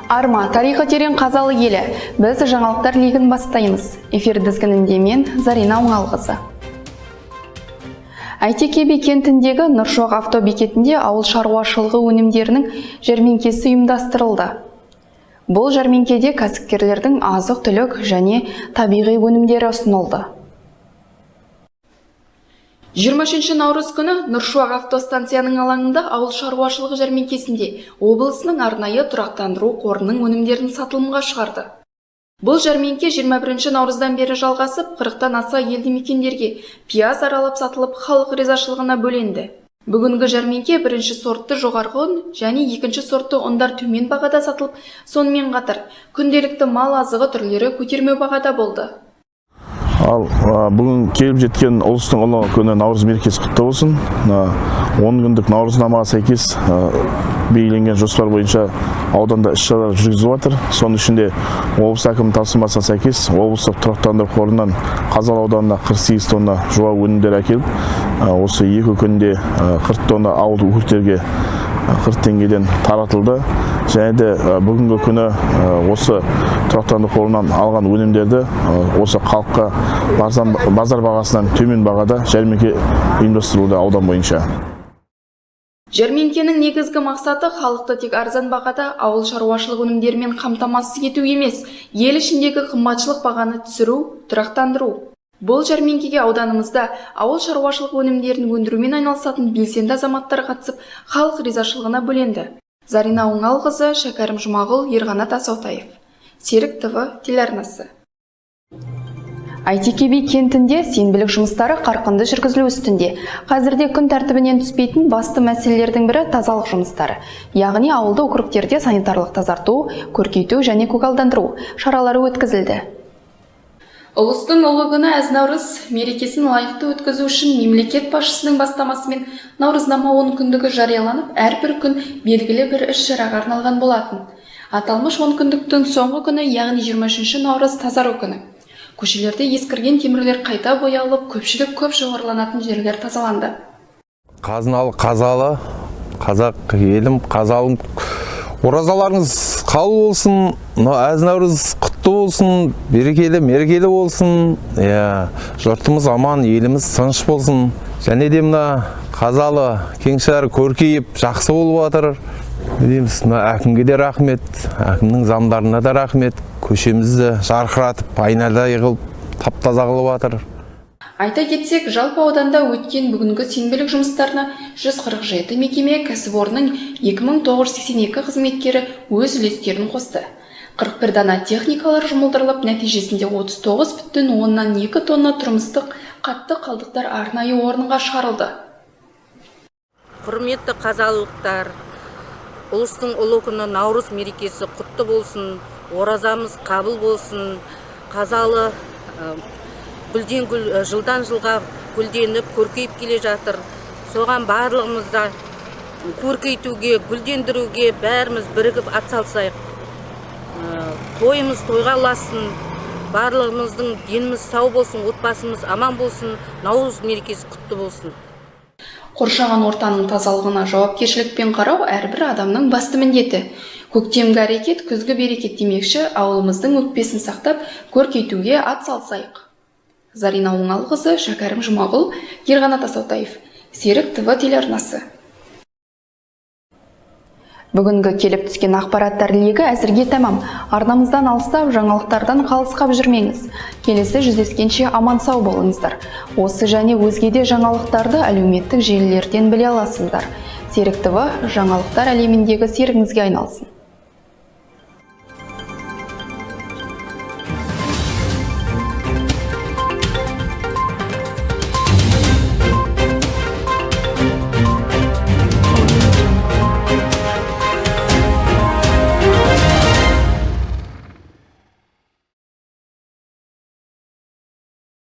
Арма, тарихы терең Қазалы елі. Біз жаңалықтар легін бастаймыз. Эфир дізгінінде мен, Зарина Оңалқызы. Әйтеке би кентіндегі Нұршуақ автобекетінде ауыл шаруашылығы өнімдерінің жәрмеңкесі ұйымдастырылды. Бұл жәрмеңкеде кәсіпкерлердің азық-түлік және табиғи өнімдері ұсынылды. 23 наурыз күні Нұршуақ автостанцияның алаңында ауыл шаруашылығы жәрмеңкесінде облысының арнайы тұрақтандыру қорының өнімдерін сатылымға шығарды. Бұл жәрмеңке 21 наурыздан бері жалғасып, 40-тан аса елді мекендерге пияз аралап сатылып, халық ризашылығына бөленді. Бүгінгі жәрмеңке бірінші сортты жоғарғы ұн және екінші сортты ұндар төмен бағада сатылып, сонымен қатар күнделікті мал азығы түрлері көтерме бағада болды. Ал бүгін келіп жеткен ұлыстың ұлы күні, Наурыз мерекесі құтты болсын! Мына 10 күндік наурызнамаға сәйкес белгіленген жоспар бойынша ауданда іс шаралар жүргізіліп жатыр. Соның ішінде облыс әкімінің тапсырмасына сәйкес облыстық тұрақтандыру қорынан Қазалы ауданына 48 тонна жуа өнімдер әкеліп, осы 2 күнде 40 тонна ауылдық округтерге 40 теңгеден таратылды. Және де бүгінгі күні осы тұрақтандыру қорынан алған өнімдерді осы халыққа базар бағасынан төмен бағада жәрмеңке ұйымдастырылуда аудан бойынша. Жәрмеңкенің негізгі мақсаты халықты тек арзан бағада ауыл шаруашылық өнімдерімен қамтамасыз ету емес, ел ішіндегі қымбатшылық бағаны түсіру, тұрақтандыру. Бұл жәрмеңкеге ауданымызда ауыл шаруашылық өнімдерін өндірумен айналысатын белсенді азаматтар қатысып, халық ризашылығына бөленді. Зарина Оңалқызы, Шәкәрім Жұмағұл, Ерқанат Асаутаев. Серік ТВ телеарнасы. Әйтеке би кентінде сенбілік жұмыстары қарқынды жүргізілу үстінде. Қазірде күн тәртібінен түспейтін басты мәселелердің бірі – тазалық жұмыстары. Яғни ауылды округтерде санитарлық тазарту, көркейту және көгалдандыру шаралары өткізілді. Ұлыстың ұлы күні әз Наурыз мерекесін лайықты өткізу үшін мемлекет басшысының бастамасымен Наурызнама 10 күндігі жарияланып, әрбір күн белгілі бір іс-шараға арналған болатын. Аталмыш 10 күндіктің соңғы күні, яғни 23 наурыз – тазару күні. Көшелерде ескірген темірлер қайта боялып, көпшілік көп шоғырланатын жерлер тазаланды. Қазыналы Қазалы, қазақ елім, Қазалым, оразаларыңыз қабыл болсын! Мынау әз Наурыз құтты болсын, берекелі мерекелі болсын. Иә, жұртымыз аман, еліміз тыныш болсын. Және де мына Қазалы кеңшары көркейіп, жақсы болып жатыр. Не дейміз, мына әкімге де рахмет, әкімнің замдарына да рахмет. Көшемізді жарқыратып, айнадай қылып, тап таза қылып жатыр. Айта кетсек, жалпы ауданда өткен бүгінгі сенбілік жұмыстарына 147 мекеме, кәсіпорынның 2982 қызметкері өз үлестерін қосты. 41 дана техникалар жұмылдырылып, нәтижесінде 39,2 тонна тұрмыстық қатты қалдықтар арнайы орынға шығарылды. Құрметті қазалылықтар, ұлыстың ұлы күні, Наурыз мерекесі құтты болсын, оразамыз қабыл болсын! Қазалы гүлден гүл, жылдан жылға гүлденіп, көркейіп келе жатыр. Соған барлығымыз да көркейтуге, гүлдендіруге бәріміз бірігіп атсалысайық. Тойымыз тойға ұлассын, барлығымыздың деніміз сау болсын, отбасымыз аман болсын! Наурыз мерекесі құтты болсын! Қоршаған ортаның тазалығына жауапкершілікпен қарау – әрбір адамның басты міндеті. Көктемгі әрекет – күзгі берекет демекші, ауылымыздың өкпесін сақтап, көркейтуге атсалысайық. Зарина Оңалқызы, Шәкәрім Жұмағұл, Ерқанат Асаутаев. Серік ТВ телеарнасы. Бүгінгі келіп түскен ақпараттар легі әзірге тәмам. Арнамыздан алыстап, жаңалықтардан қалыс қап жүрмеңіз. Келесі жүздескенше аман сау болыңыздар. Осы және өзге де жаңалықтарды әлеуметтік желілерден біле аласыздар. Серік ТВ жаңалықтар әлеміндегі серігіңізге айналсын.